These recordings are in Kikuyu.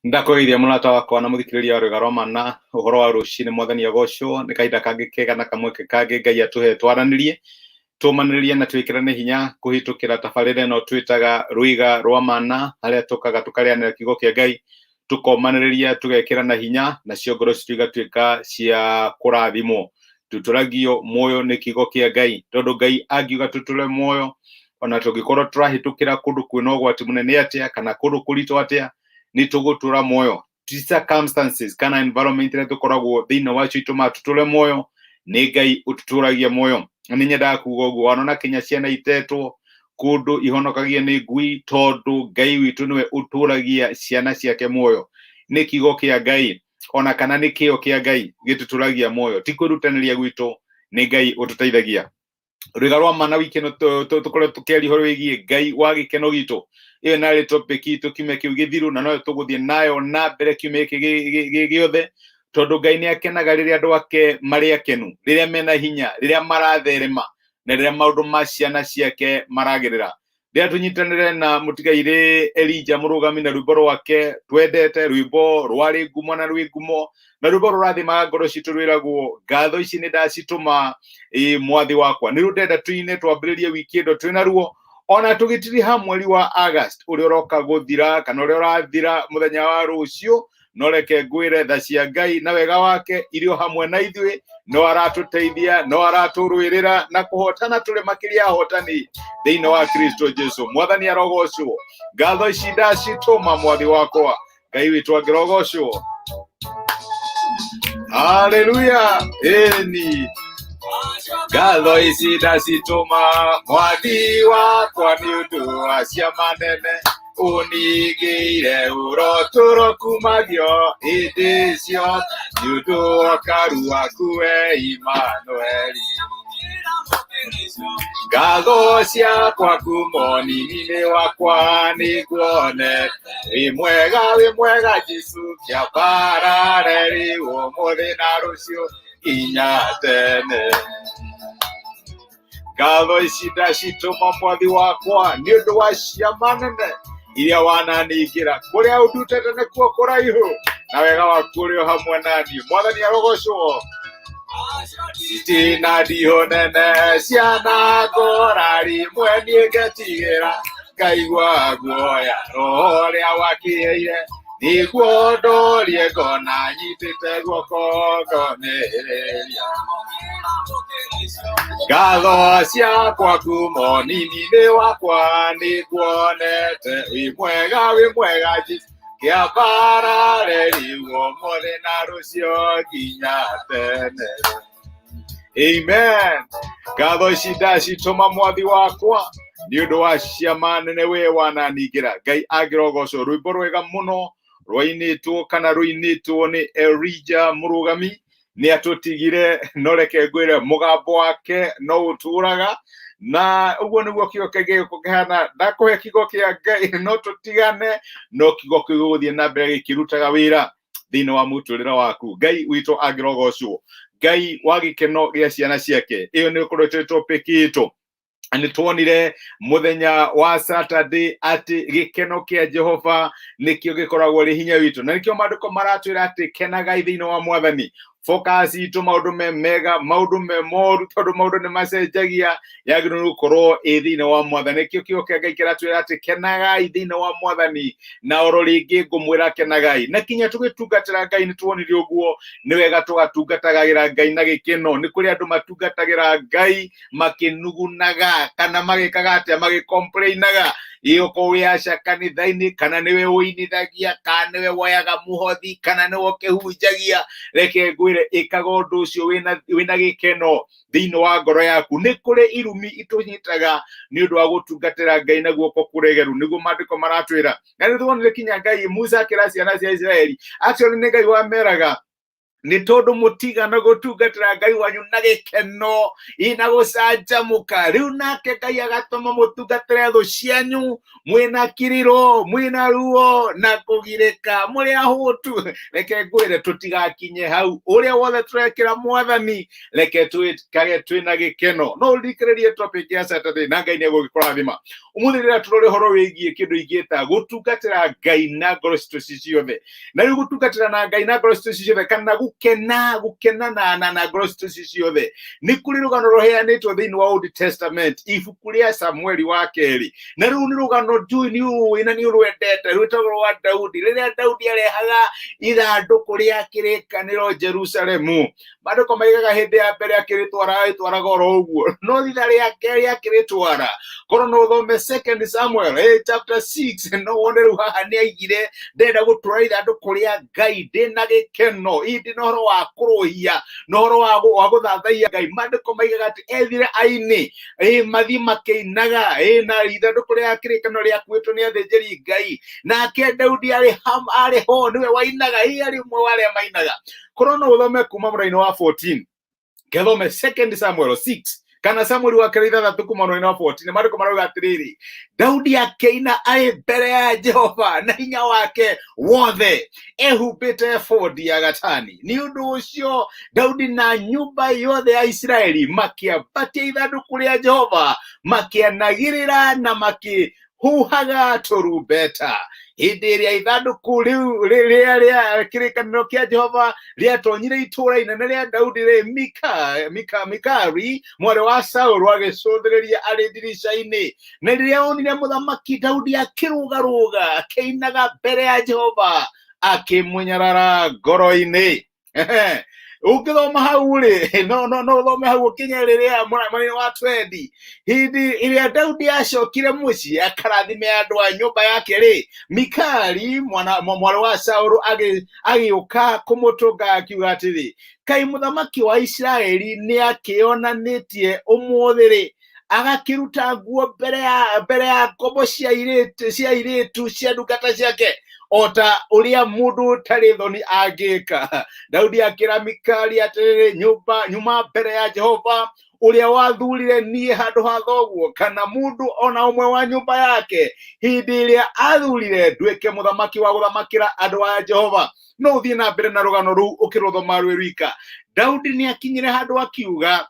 Ndakũgeithia mũrata wakwa na mũthikĩrĩria wa Rwĩga rwa Mana, ũhoro wa rũcinĩ. Mwathani agocwo nĩ kahinda kangĩ kega na kamweke kangĩ Ngai atũhe twaranĩrie, tũmanĩrĩrie na twĩkĩrane hinya kũhĩtũkĩra tabarĩra ĩno twĩtaga Rwĩga rwa Mana, harĩa tũkaga tũkarĩanĩra kiugo kĩa Ngai, tũkomanĩrĩria, tũgekĩrana hinya, nacio ngoro citũ igatuĩka cia kũrathimwo. Tutũragio muoyo nĩ kiugo kĩa Ngai, tondũ Ngai angiuga tũtũre muoyo, ona tũngĩkorwo tũrahĩtũkĩra kũndũ kwĩna ũgwati mũnene atĩa kana kũndũ kũritũ atĩa, nĩ tũgũtũra muoyo. Ti circumstances kana environment ĩrĩa tũkoragwo thĩinĩ wacio itũmaga tũtũre muoyo, nĩ Ngai ũtũtũragia muoyo. Na nĩ nyendaga kuga ũguo, wanona kinya ciana itetwo kũndũ ihonokagia nĩ ngui, tondũ Ngai witũ nĩwe ũtũragia ciana ciake muoyo. Nĩ kiugo kĩa Ngai ona kana nĩ kĩo kĩa Ngai gĩtũtũragia muoyo, ti kwĩrutanĩria gwitũ, nĩ Ngai ũtũteithagia. Rwĩga rwa Mana wiki ĩno tũkoretwo tũkĩaria ũhoro wĩgiĩ Ngai wa gĩkeno gitũ. Ĩyo narĩ topic itũ kiumia kĩu gĩthiru, na noyo tũgũthiĩ nayo na mbere kiumia gĩkĩ gĩothe, tondũ Ngai nĩ akenaga rĩrĩa andũ ake marĩ akenu, rĩrĩa mena hinya, rĩrĩa maratherema, na rĩrĩa maũndũ ma ciana ciake maragĩrĩra. Rĩrĩa tũnyitanĩre na mũtigairĩ Elijah Mũrũgami na rwĩmbo rwake twendete, rwĩmbo rwarĩ ngumo na rwĩ ngumo, na rwĩmbo rũrathimaga ngoro citũ, rwĩragwo ngatho ici nĩ ndacitũma ĩ mwathi wakwa. Nĩ rũndenda tuine twambĩrĩrie wiki ĩno twĩ naruo, ona tũgĩtiriha mweri wa August ũrĩa ũroka gũthira kana ũrĩa ũrathira mũthenya wa rũciũ. No reke ngwĩre, tha cia Ngai na wega wake irĩ o hamwe na ithuĩ, no aratũteithia, no aratũrũĩrĩra, na kũhotana tũrĩ makĩria ahotani thĩinĩ wa Kristo Jesu. Mwathani arogocwo. Ngatho ici ndacitũma mwathi wakwa. Ngai witũ angĩrogocwo. Haleluya. Ĩni ngatho ici ndacitũma mwathi wakwa nĩ ũndũ wa ciama nene ũningĩire, ũrotũro kumagio hĩndĩ ciothe nĩ ũndũ wa karu waku we Imanueli. Ngatho ciakwa kuma ũnini-inĩ wakwa nĩnguone wĩ mwega, wĩ mwega Jesũ, kĩambarare rĩu, ũmũthĩ na rũciũ nginya tene. Ngatho ici ndacitũma mwathi wakwa nĩ ũndũ wa ciama nene iria wananingĩra. Kũrĩa ũndutĩte nĩkuo kũraihu, na wega waku ũrĩ o hamwe naniĩ. Mwathani arogocwo. Citina ndihũ nene cianangora, rimwe niĩ ngetigĩra, ngaigua guoya, roho ũrĩa wakĩheire nĩguo ndorie, ngona nyitĩte guoko ngonĩrĩria. Ngatho ciakwa kuma ũnini-inĩ wakwa nĩnguonete wĩ mwega, wĩ mwega Jesũ, kĩambarare rĩu, ũmũthĩ na rũciũ nginya tene. Amen. Ngatho ici ndacitũma mwathi wakwa nĩ ũndũ wa ciama nene we wananingĩra. Ngai angĩrogocwo. Rwĩmbo rwega mũno rwainĩtwo kana rũinĩtwo nĩ Elijah Mũrũgami. Nĩ atũtigire, no reke ngwĩre mũgambo wake no ũtũraga, na ũguo nĩguo kiugo kĩa Ngai gĩgũkorwo kĩhana. Ndakũhe kiugo kĩa Ngai, no tũtigane, no kiugo kĩu gĩgũthiĩ na mbere gĩkĩrutaga wĩra thĩinĩ wa mũtũrĩre waku. Ngai witũ angĩrogocwo, Ngai wa gĩkeno gĩa ciana ciake. Ĩyo nĩ ĩkoretwo ĩ topic itũ. Nĩ tuonire mũthenya wa Saturday atĩ gĩkeno kĩa Jehova nĩkĩo gĩkoragwo rĩ hinya witũ, na nĩkĩo maandĩko maratwĩra atĩ kenagai thĩinĩ wa Mwathani. Focus itũ maũndũ me mega, maũndũ me moru, tondũ maũndũ nĩ macenjagia, yagĩrĩirwo nĩ gũkorwo ĩ thĩinĩ wa Mwathani. Nĩkĩo kiugo kĩa Ngai kĩratwĩra atĩ kenagai thĩinĩ wa Mwathani, na oro rĩngĩ ngũmwĩra kenagai. Na kinya tũgĩtungatĩra Ngai nĩ tuonire ũguo nĩ wega tũgatungatagĩra Ngai na gĩkeno. Nĩ kũrĩ andũ matungatagĩra Ngai makĩnugunaga kana magĩkaga atĩa, magĩkomplainaga. Ĩ okorwo wĩ aca kanitha-inĩ, kana nĩwe ũinithagia, kana nĩwe woyaga mũhothi, kana nĩwe ũkĩhunjagia, reke ngwĩre, ĩkaga ũndũ ũcio wĩna gĩkeno thĩinĩ wa ngoro yaku. Nĩ kũrĩ irumi itũnyitaga nĩ ũndũ wa gũtungatĩra Ngai na guoko kũregeru, nĩguo maandĩko maratwĩra. Na nĩ tuonire kinya Ngai Musa akĩra ciana cia Isiraeli, actually nĩ Ngai wameraga. Nĩ tondũ mũtigana gũtungatĩra Ngai wanyu na gĩkeno ina gũcanjamũka. Rĩu nake Ngai agatũma mũtungatĩre thũ cianyu mwĩna kiriro, mwĩna ruo na kũgirĩka, mũrĩ ahũtu. Reke ngwĩre tũtigakinye hau. Ũrĩa wothe tũrekĩra Mwathani, reke twĩkage twĩna gĩkeno. No ũrikĩrĩrie topic ya Saturday na Ngai nĩegũgĩkũrathima. Ũmũthĩ rĩrĩa tũrore ũhoro wĩgiĩ kĩndũ ingĩta gũtungatĩra Ngai na ngoro citũ ci ciothe. Na rĩu gũtungatĩra na Ngai na ngoro citũ ci ciothe, kana gũkena, gũkena na ngoro citũ ci ciothe, nĩ kũrĩ rũgano rũheanĩtwo thĩinĩ wa Old Testament, ibuku rĩa Samueli wa kerĩ. Na rĩu nĩ rũgano njũĩ nĩ ũĩ na nĩ ũrwendete, rwĩtagwo rwa Daudi. Rĩrĩa Daudi arehaga ithandũkũ rĩa kĩrĩkanĩro Jerusalemu, maandĩko maigaga hĩndĩ ya mbere akĩrĩtwara agĩtwaraga oro ũguo, no thutha rĩa kerĩ akĩrĩtwara, korwo no ũthome Second Samuel chapter 6, no wone rĩu haha nĩ aigire ndenda gũtwara ithandũkũ rĩa Ngai ndĩna gĩkeno, ii ndĩna ũhoro wa kũrũhia na ũhoro wa gũthathaiya Ngai. Maandĩko maigaga atĩ ethire aini mathiĩ makĩinaga na ithandũkũ rĩa kĩrĩkanĩro rĩakuĩtwo nĩ athĩnjĩri Ngai, nake Daudi arĩ ho nĩwe wainaga, arĩ ũmwe wa arĩa mainaga. Korwo no ũthome kuma mũraini wa 14, kethome Second Samuel 6 kana Samuel wa kerĩ 6 kuma mũraini wa 14, maandĩko marauga atĩrĩrĩ, Daudi akĩina arĩ mbere ya Jehova na hinya wake wothe, ehumbĩte ebodi ya gatani. Nĩ ũndũ ũcio Daudi na nyũmba yothe ya Isiraeli makĩambatia ithandũkũ rĩa Jehova, makĩanagĩrĩra na makĩhuhaga tũrumbeta. Hĩndĩ ĩrĩa ithandũkũ rĩu rĩrĩa rĩa kĩrĩkanĩro kĩa Jehova rĩatonyire itũũra inene rĩa Daudi rĩ, Mikali mwarĩ wa Saũlũ agĩcũthĩrĩria arĩ ndirica-inĩ, na rĩrĩa onire mũthamaki Daudi akĩrũgarũga akĩinaga mbere ya Jehova, akĩmũnyarara ngoro-inĩ. Ũngĩthoma hau rĩ, no ũthome hau ũkinye rĩrĩa mwena wa 20. Hĩndĩ ĩrĩa Daudi acokire mũciĩ akarathime andũ a nyũmba yake rĩ, Mikali mwarĩ wa Saũlũ agĩũka kũmũtũnga akiuga atĩrĩ, kaĩ mũthamaki wa Isiraeli nĩ akĩonanĩtie ũmũthĩ rĩ, agakĩruta nguo mbere ya ngombo cia airĩtu cia ndungata ciake, o ta ũrĩa mũndũ ũtarĩ thoni angĩka. Daudi akĩra Mikali atĩrĩrĩ, nyuma mbere ya Jehova ũrĩa wathurire niĩ handũ ha thoguo kana mũndũ ona ũmwe wa nyũmba yake, hĩndĩ ĩrĩa athurire nduĩke mũthamaki wa gũthamakĩra andũ a Jehova. No ũthiĩ na mbere na rũgano rũu ũkĩrũthoma rwĩ rwika. Daudi nĩ akinyire handũ akiuga,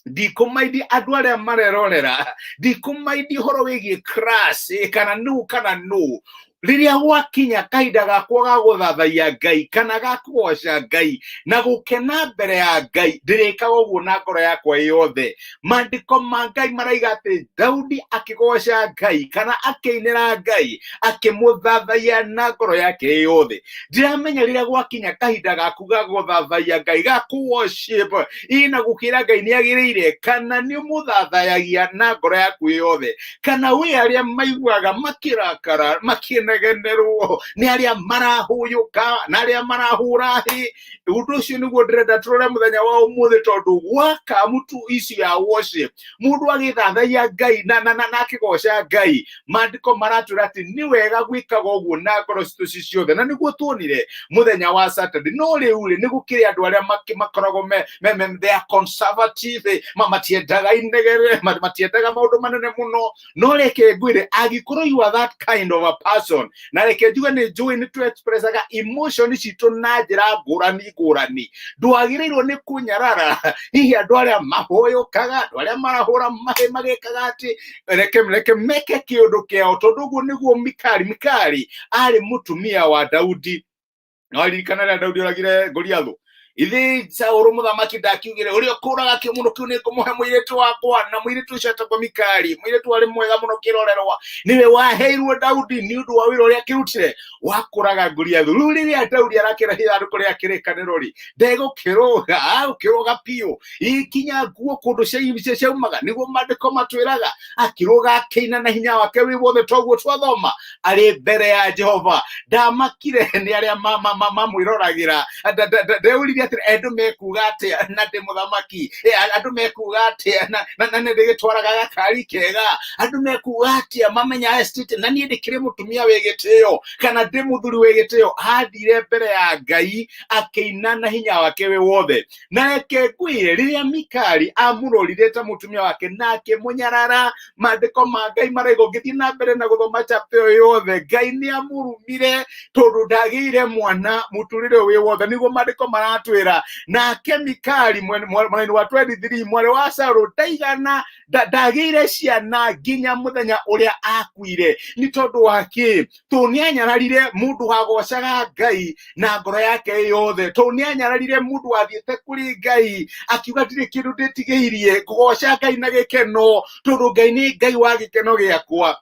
ndikũmaindi andũ arĩa marerorera, ndikũmaindi ũhoro wĩgiĩ class kana nũ kana nũ. Rĩrĩa gwakinya kahinda gakwa ga gũthathaiya Ngai kana ga kũgoca Ngai na gũkena mbere ya Ngai, ndĩrĩkaga ũguo na ngoro yakwa yothe. Maandĩko ma Ngai maraiga atĩ Daudi akĩgoca Ngai kana akĩinĩra Ngai akĩmũthathaiya na ngoro yake yothe. Ndiramenya rĩrĩa gwakinya kahinda gaku ga gũthathaiya Ngai, ga kũ worship ina gũkĩra Ngai nĩ agĩrĩire, kana nĩ ũmũthathayagia na ngoro yaku yothe, kana wĩ arĩa maiguaga makĩrakara makĩnegenerwo nĩ arĩa marahũyũka na arĩa marahũra hĩ. Ũndũ ũcio nĩguo ndĩrenda tũrore mũthenya wa ũmũthĩ, tondũ gwaka mũtu ici ya worship, mũndũ agĩthathaiya Ngai na akĩgoca Ngai, maandĩko maratwĩra atĩ nĩ wega gwĩkaga ũguo na ngoro citũ ci ciothe, na nĩguo tuonire mũthenya wa Saturday. No rĩu rĩ, nĩ gũkĩrĩ andũ arĩa makoragwo me they are conservative, matiendaga inegere, matiendaga maũndũ manene mũno. No reke ngwĩre, angĩkorwo you are that kind of a person, na reke njuge nĩ njũĩ nĩ tũ expressaga emotion citũ na njĩra ngũrani ngũrani, ndwagĩrĩirwo nĩ kũnyarara hihi andũ arĩa mahoyũkaga, andũ arĩa marahũra mahĩ magĩkaga atĩ reke meke kĩũndũ kĩao, tondũ ũguo nĩguo Mikali arĩ mũtumia wa Daudi. No ririkana rĩrĩa Daudi oragire Goliathũ, ithi Saũlũ mũthamaki ndakiugire ũrĩa ũkũraga kĩmũndũ kĩu nĩ ngũmũhe mũirĩtu wakwa, na mũirĩtu ũcio etagwo Mikali, mũirĩtu warĩ mwega mũno kĩrorerwa, nĩwe waheirwo Daudi nĩ ũndũ wa wĩra ũrĩa akĩrutire wa kũraga Goliathũ. Rĩu rĩrĩa Daudi arakĩra ithandũkũ rĩa kĩrĩkanĩro rĩ, ndegũkĩrũga, agũkĩrũga biũ, ikinya nguo kũndũ ciaumaga, nĩguo maandĩko matwĩraga, akĩrũga akĩina na hinya wake wĩ wothe, toguo twathoma arĩ mbere ya Jehova. Ndamakire nĩ arĩa mamwĩroragĩra, ndeũrire Ndecirie atĩrĩ, andũ mekuga atĩa na ndĩ mũthamaki? Andũ mekuga atĩa na nĩ ndĩgĩtwaraga gakari kega? Andũ mekuga atĩa mamenya estate na niĩ ndĩkĩrĩ mũtumia wĩ gĩtĩo kana ndĩ mũthuri wĩ gĩtĩo? Athire mbere ya Ngai akĩina na hinya wake wĩ wothe. Na reke ngwĩre, rĩrĩa Mikali amũrorire ta mũtumia wake na akĩmũnyarara, maandĩko ma Ngai maraiga ũngĩthiĩ na mbere na gũthoma chapter ĩyo yothe, Ngai nĩ amũrumire tondũ ndagĩire mwana mũtũrĩre wĩ wothe. Nĩguo maandĩko maratwĩra. Nake Mikali mwena-inĩ wa 23, mwarĩ wa Saũlũ, ndaigana ndagĩire ciana nginya mũthenya ũrĩa akuire. Nĩ tondũ wa kĩ? Tondũ nĩ anyararire mũndũ wagocaga Ngai na ngoro yake yothe, tondũ nĩ anyararire mũndũ wathiĩte kũrĩ Ngai akiuga ndirĩ kĩndũ ndĩtigĩirie, ngũgoca Ngai na gĩkeno, tondũ Ngai nĩ Ngai wa gĩkeno gĩakwa.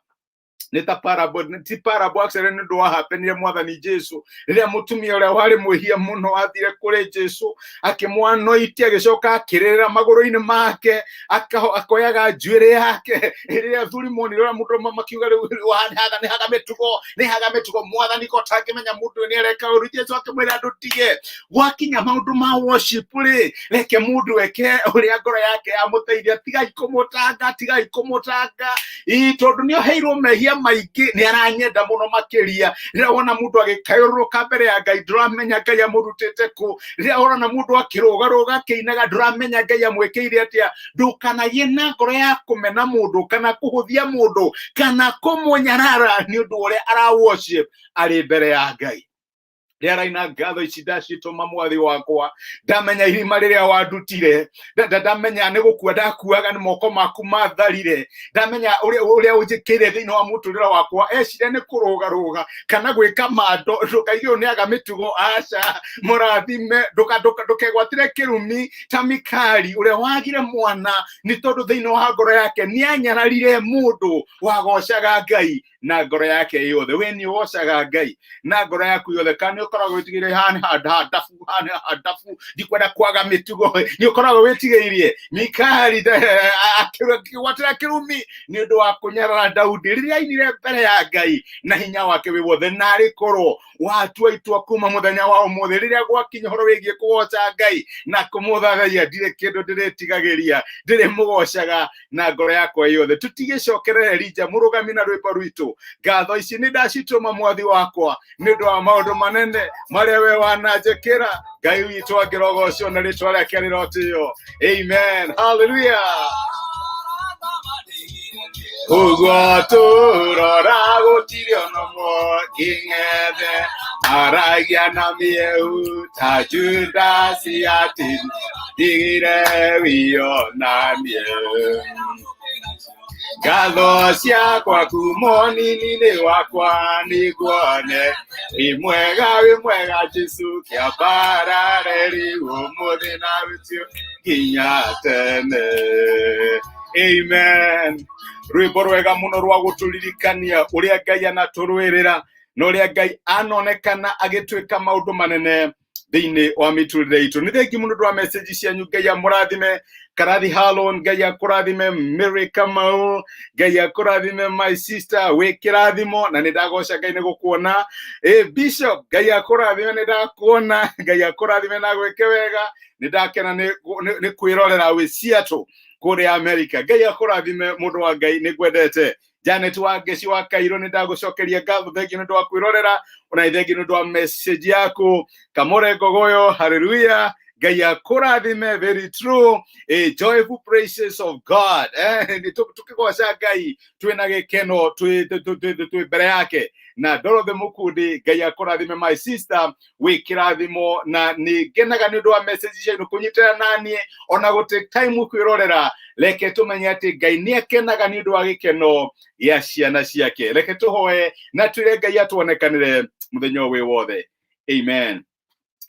Nĩ ta parable, nĩ ti parable actually, nĩ ũndũ wahapenire Mwathani Jesu rĩrĩa mũtumia ũrĩa warĩ mwĩhia mũno athire kũrĩ Jesu akĩmwanoitia, agĩcoka akĩrĩrĩra magũrũ-inĩ make, akoyaga njuĩrĩ yake. Rĩrĩa athuri monire ũrĩa mũndũ makiuga rĩu nĩ haga mĩtugo, nĩ haga mĩtugo, Mwathani ko tangĩmenya mũndũ ũyũ nĩ areka ũru. Jesu akĩmwĩra andũ tige gwakinya maũndũ ma worship rĩ, reke mũndũ eke ũrĩa ngoro yake yamũteithia, tigai kũmũtanga, tigai kũmũtanga. Ii, tondũ nĩ oheirwo mehia maingĩ, nĩ aranyenda mũno makĩria. Rĩrĩa wona mũndũ agĩkayũrũrũka mbere ya Ngai, ndũramenya Ngai amũrutĩte kũ. Rĩrĩa wona mũndũ akĩrũgarũga akĩinaga, ndũramenya Ngai amwĩkĩire atĩa. Ndũkanagie na ngoro ya kũmena mũndũ kana kũhũthia mũndũ kana kũmũnyarara nĩ ũndũ wa ũrĩa ara worship arĩ mbere ya Ngai. Rĩrĩa araina ngatho ici ndacitũma mwathi wakwa, ndamenya irima rĩrĩa wandutire, ndamenya nĩ gũkua ndakuaga nĩ moko maku matharire, ndamenya ũrĩa ũnjĩkĩire thĩinĩ wa mũtũrĩre wakwa. Eciria nĩ kũrũgarũga kana gwĩka mando, ndũkaigue ũyũ nĩ aga mĩtugo, aca, mũrathime, ndũkegwatĩre kĩrumi ta Mikali ũrĩa wagire mwana nĩ tondũ thĩinĩ wa ngoro yake nĩ anyararire mũndũ wagocaga Ngai na ngoro yake yothe. We nĩ ũgocaga Ngai na ngoro yaku yothe, kana nĩ ũkoragwo wĩtigĩire haha nĩ handũ handabu, haha nĩ handabu, ndikwenda kwaga mĩtugo? Nĩ ũkoragwo wĩtigĩirie? Mikali akĩgwatĩra kĩrumi nĩ ũndũ wa kũnyarara Daudi rĩrĩa ainire mbere ya Ngai na hinya wake wĩ wothe. Narĩ korwo watua itua kuma mũthenya wa ũmũthĩ, rĩrĩa gwakinya ũhoro wĩgiĩ kũgoca Ngai na kũmũthathaiya, ndirĩ kĩndũ ndĩrĩtigagĩria, ndĩrĩmũgocaga na ngoro yakwa yothe. Tũtigĩcokerere Elija mũrũgami na rwĩmbo rwitũ, ngatho ici nĩ ndacitũma mwathi wakwa nĩ ũndũ wa maũndũ manene marĩa we wananjĩkĩra. Ngai witũ angĩrogocwo na rĩtwa rĩake rĩrotĩo. Amen, hallelujah. Ũguo tũrora gũtirĩ ona ũmwe kĩng'ethe aragia na mĩehu ta Judasi atĩ ndigire wĩonanie. Ngatho ciakwa kuma ũnini-inĩ wakwa nĩguone wĩ mwega, wĩ mwega Jesu, kĩambarare rĩu ũmũthĩ na rũciũ nginya tene. Amen. Rwĩmbo rwega mũno rwa gũtũririkania ũrĩa Ngai anatũrũĩrĩra na ũrĩa Ngai anonekana agĩtwĩka maũndũ manene thĩinĩ wa mĩtũrĩre itũ. Nĩ thengi mũno ũndũ wa message cianyu. Ngai amũrathime. Karathi Halon, Ngai akũrathime. Mary Kamau, Ngai akũrathime. My sister, wĩ kĩrathimo na nĩ ndagoca Ngai nĩ gũkuona. Bishop, Ngai akũrathime, nĩ ndakuona. Ngai akũrathime na gwĩke wega. Nĩ ndakena nĩ kwĩrorera wĩ Seattle kũrĩa America. Ngai akũrathime mũndũ wa Ngai, nĩ ngwendete. Janet wa Ngeci wa Kairo, nĩ ndagũcokeria ngatho, thengi nĩ ũndũ wa kwĩrorera, ona nĩ thengi nĩ ũndũ wa message yaku. Kamore Ngogoyo, hallelujah, Ngai akũrathime. Very true, a joyful praises of God. Nĩ tũkĩgoca Ngai twĩna gĩkeno, twĩ mbere yake. Na Dorothy Mukundi, Ngai akũrathime, my sister, wĩ kĩrathimo, na nĩ ngenaga nĩ ũndũ wa message cianyu kũnyitĩra naniĩ ona gũ take time kwĩrorera. Reke tũmenye atĩ Ngai nĩ akenaga nĩ ũndũ wa gĩkeno gĩa ciana ciake. Reke tũhoe na twĩre Ngai atuonekanĩre mũthenya ũyũ wĩ wothe. Amen.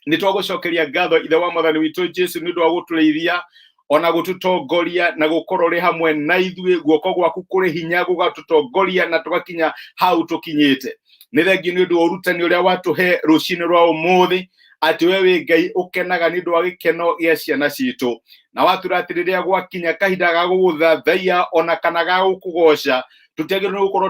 Nĩ twagũcokeria ngatho, Ithe wa Mwathani witũ Jesu, nĩ ũndũ wa gũtũrĩithia ona gũtũtongoria na gũkorwo ũrĩ hamwe na ithuĩ. Guoko gwaku kũrĩ hinya gũgatũtongoria na tũgakinya hau tũkinyĩte. Nĩ thengi nĩ ũndũ wa ũrutani ũrĩa watũhe rũcinĩ rwa ũmũthĩ, atĩ we wĩ Ngai ũkenaga nĩ ũndũ wa gĩkeno gĩa ciana citũ, na watwĩra atĩ rĩrĩa gwakinya kahinda ga gũgũthathaiya ona kana ga gũkũgoca. Tũtiagĩrĩirwo nĩ gũkorwo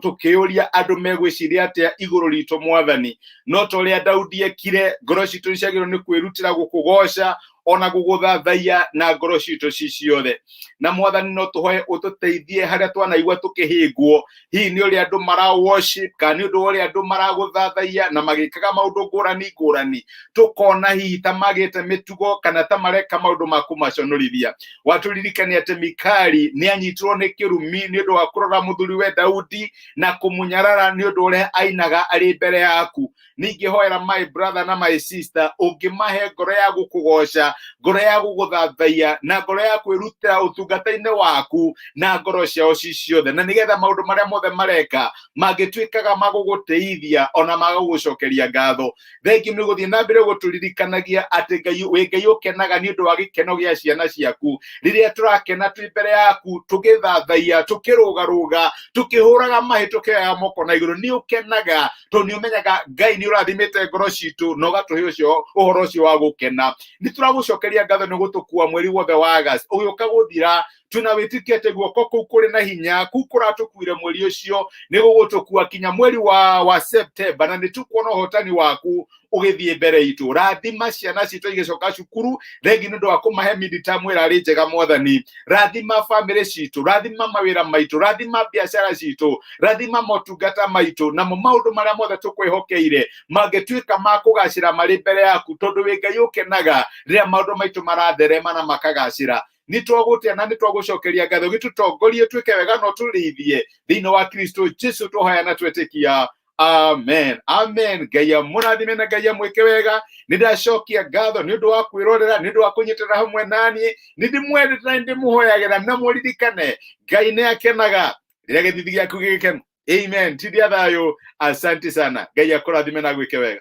tũkĩũria andũ megwĩciria atĩa igũrũ ritũ Mwathani, no ta ũrĩa Daudi ekire, ngoro citũ nĩciagĩrĩirwo nĩ kwĩrutĩra gũkũgoca ona gũgũthathaiya na ngoro citũ ci ciothe. Na Mwathani, no tũhoe ũtũteithie harĩa twanaigua tũkĩhĩngwo, hihi nĩ ũrĩa andũ mara worship kana nĩ ũndũ wa ũrĩa andũ maragũthathaiya na magĩkaga maũndũ ngũrani ngũrani, tũkona hihi ta magĩte mĩtugo kana ta mareka maũndũ ma kũmaconorithia. Watũririkania atĩ Mikali nĩ anyitirwo nĩ kĩrumi nĩ ũndũ wa kũrora mũthuri we Daudi na kũmũnyarara nĩ ũndũ ũrĩa ainaga arĩ mbere yaku. Ningĩ hoera my brother na my sister, ũngĩmahe ngoro ya gũkũgoca, ngoro ya gũgũthathaiya na ngoro ya kwĩrutĩra ũtungata-inĩ waku na ngoro ciao ci ciothe, na nĩgetha maũndũ marĩa mothe mareka mangĩtuĩkaga ma gũgũtĩithia ona ma gũgũcokeria ngatho. Thengiũ nĩ gũthiĩ na mbere gũtũririkanagia atĩ Ngai wĩ Ngai ũkenaga nĩ ũndũ wa gĩkeno gĩa ciana ciaku. Rĩrĩa tũrakena twĩ mbere yaku, tũgĩthathaiya, tũkĩrũgarũga, tũkĩhũraga mahĩ, tũkĩoyaga moko na igũrũ, nĩ ũkenaga tondũ nĩ ũmenyaga Ngai nĩ ũrathimĩte ngoro citũ na ũgatũhe ũcio ũhoro ũcio wa gũkena. Nĩ tũragũcokeria ngatho nĩ gũtũkua mweri wothe wa August ũgĩũka gũthira, twĩna wĩtĩkio atĩ guoko kũu kũrĩ na hinya kũu kũratũkuire mweri ũcio nĩ gũgũtũkua kinya mweri wa September, na nĩ tũkuona ũhotani waku ũgĩthiĩ mbere itũ. Rathima ciana citũ igĩcoka cukuru, thengi nĩ ũndũ wa kũmahe midterm ĩrarĩ njega. Mwathani, rathima bamĩrĩ citũ, rathima mawĩra maitũ, rathima biacara citũ, rathima motungata maitũ, namo maũndũ marĩa mothe tũkwĩhokeire mangĩtuĩka ma kũgacĩra marĩ mbere yaku, tondũ wĩ Ngai ũkenaga rĩrĩa maũndũ maitũ maratherema na makagacĩra. Nĩ twagũtĩa na nĩ twagũcokeria ngatho. Gĩtũtongorie twĩke wega no tũrĩithie thĩinĩ wa Kristo Jesu tũhoya na twetĩkia, amen, amen. Ngai amũrathime na Ngai amwĩke wega. Nĩ ndacokia ngatho nĩ ũndũ wa kwĩrorera, nĩ ũndũ wa kũnyitĩrĩra hamwe naniĩ. Nĩ ndĩmwendete na nĩ ndĩmũhoyagĩra, na mũririkane Ngai nĩ akenaga rĩrĩa gĩthithi gĩaku gĩgĩkenu. Amen. Tindia thayũ, asante sana. Ngai akũrathime na agwĩke wega.